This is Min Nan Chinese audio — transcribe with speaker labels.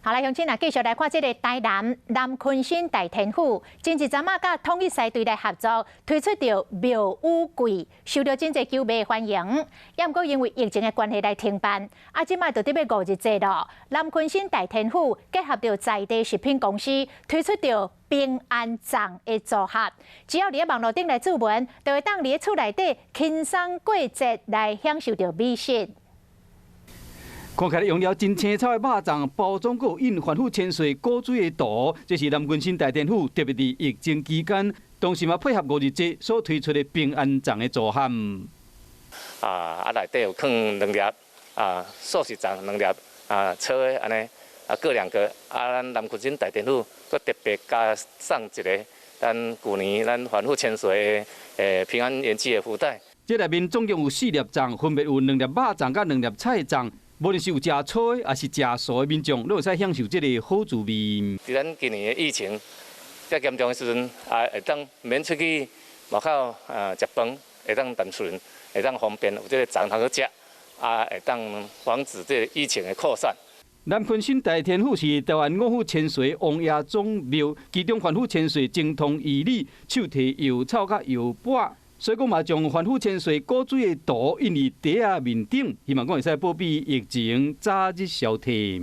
Speaker 1: 好來，鄉親啊，繼續來看這个台南南鯤鯓大天府，前一陣仔佮統一獅隊來合作，推出著廟宇櫃，受著真濟球迷歡迎。也毋過因為疫情的關係來停辦，啊，這擺就佇欲五日節囉。南鯤鯓大天府結合著在地食品公司，推出著平安粽的組合，只要佇網路頂來注文，就會當佇厝內底輕鬆過節來享受著美食。
Speaker 2: 看起來用料真青草的肉粽，包裝閣有印環府千歲古錐的圖，這是南鯤鯓大天府特別佇疫情期間，同時嘛配合五日節所推出的平安粽的組合。
Speaker 3: 啊，內底有囥兩粒啊素食粽，兩粒啊草的按呢啊各兩個啊，咱南鯤鯓大天府閣特別加送一个咱舊年咱環府千歲的平安圓券的福袋。
Speaker 2: 這內面總共有四粒粽，分別有兩粒肉粽佮兩粒菜粽。無論是有食草的，抑是食素的民眾，攏會使享受這个好滋味。
Speaker 3: 佇咱今年的疫情遮嚴重的時陣，啊會當免出去外口啊食飯，會當踮厝會當方便有這个粽通去食，啊會當防止這个疫情的擴散。
Speaker 2: 南鯤鯓大天府是台灣五府千歲王爺總廟，其中環府千歲精通醫理，手提藥草佮藥缽。所以講嘛，將環府千歲古錐的圖印佇袋仔面頂，希望講會使保庇疫情早日消退。